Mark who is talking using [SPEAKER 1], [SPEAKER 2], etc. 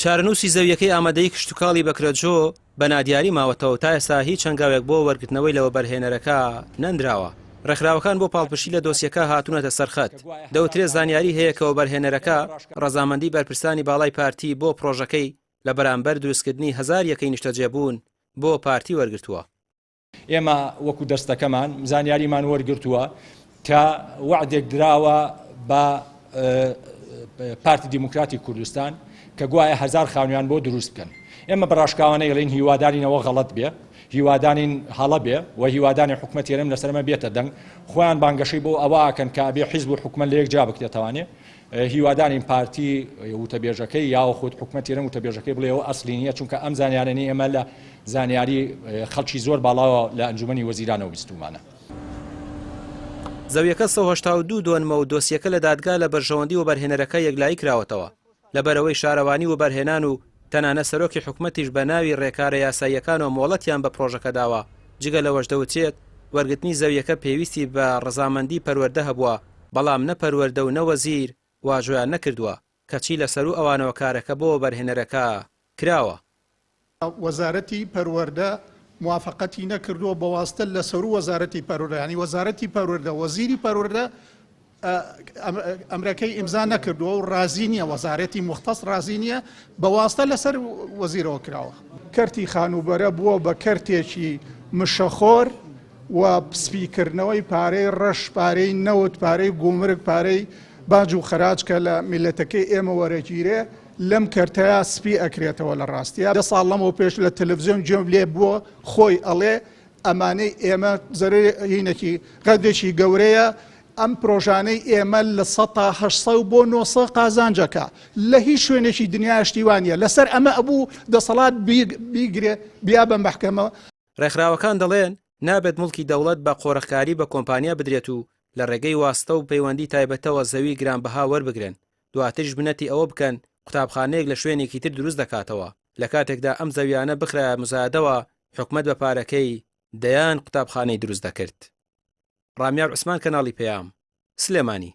[SPEAKER 1] چارەنووسی زەوییەکەی ئامادەیی کشتوکاڵی بەکرەجۆ بە نادیاری ماوەتەوە و تا ئێستا هیچ هەنگاوێک بۆ وەرگرتنەوەی لە وەبەرهێنەرەکە نەنراوە. ڕێکخراوەکان بۆ پاڵپشتی لە دۆسیەکە هاتوونەتە سەر خەت. دەوترێت زانیاری هەیە کە وەبەرهێنەرەکە ڕەزامەندی بەرپرسانی باڵای پارتی بۆ پڕۆژەکەی لە بەرامبەر دروستکردنی هەزار یەکەی نیشتەجێبوون بۆ پارتی وەرگرتووە.
[SPEAKER 2] ئێمە وەکو دەستەکەمان زانیاریمان وەرگرتووە کە وەعدێک دراوە بە پارتی دیموکراتی کوردستان کە گوایە هەزار خانویان بۆ دروست بکەن. ئێمە بە ڕاشکاوانە ئەڵێین هیوادارین ئەوە غەڵەت بێ، هیوادارین هەڵە بێ و هیوادارین حکومەتی هەرێم لەسەر ئەمە بێتە دەنگ. خۆیان بانگەشەی بۆ ئەوە ئەکەن کە ئەبێ حیزب و حکومەت لە یەک جیا بکرێتەوانێ. هیوادارین پارتی وتەبێژەکەی یاخود حکومەتی هەرێم وتەبێژەکەی بڵێ ئەوە ئەسلی نییە، چونکە ئەم زانیارانەی ئێمە لە زانیاری خەڵکی زۆر باڵاوە لە ئەنجومەنی وەزیرانەوە بیستوومانە.
[SPEAKER 1] زەویەکە 182 دۆنمە و دۆسیەکە لە دادگا لە بەرژەوەندی وەبەرهێنەرەکە یەکلایی کراوەتەوە، لەبەرئەوەی شارەوانی وەبەرهێنان و تەنانەت سەرۆکی حکومەتیش بە ناوی رێکارە یاساییەکانەوە مۆڵەتیان بە پڕۆژەکە داوە، جگە لەوەش دەوترێت وەرگرتنی زەویەکە پێویستی بە رەزامەندی پەروەردە هەبووە، بەڵام نە پەروەردە و نە وەزیر واژۆیان نەکردووە، کەچی لە سەروو ئەوانەوە کارەکە بۆ وەبەرهێنەرەکە کراوە.
[SPEAKER 3] وەزارەتی پەروەردە موافەقەتی نەکردووە بە واستە لە سەروو وەزارەتی پەروەردە یانی وەزارەتی پەروەردە وەزیری پەروەردە ئەمرەکەی ئیمزا نەکردووە و ڕازی نییە وەزارەتی مختص ڕازی نییە بە واستە لەسەر وەزیرەوە کراوە. کەرتی خانووبەرە بووە بە کەرتێکی مشەخۆر و سپیکردنەوەی پارەی ڕەش، پارەی نەوت، پارەی گومرگ، پارەی باج و خەراج کە لە میللەتەکەی ئێمە وەرەگیرێ لەم کەرتەیا سپی ئەکرێتەوە لە ڕاستیا دە ساڵ لەمەو پێش لە تەلەفزیۆن گوێم لێ بووە خۆی ئەڵێ ئەمانەی ئێمە زەرەرێکی غەدرێکی گەورەیە ئەم پرۆژانەی ئێمە لە سەتا 800 بۆ 900 قازانجەکە لە هیچ شوێنێکی دنیا شتی وا نییە لەسەر ئەمە ئەبوو دەسەڵات بیگرێ بیا بە مەحکەمە.
[SPEAKER 1] ڕێکخراوەکان دەڵێن، نابێت موڵکی دەوڵەت بە قۆرخکاری بە کۆمپانیا بدرێت و لە ڕێگەی واستە و پەیوەندی تایبەتەوە زەوی گرانبەها وەربگرن، دواتریش منەتی ئەوە بکەن قوتابخانەیەک لە شوێنێکی تر دروست دەکاتەوە، لە کاتێکدا ئەم زەویانە بخرایە مزایەدەوە حکومەت بە پارەکەی دەیان قوتابخانەی دروست دەکرد. ڕامیار عوسمان کەناڵی پەیام، سلێمانی.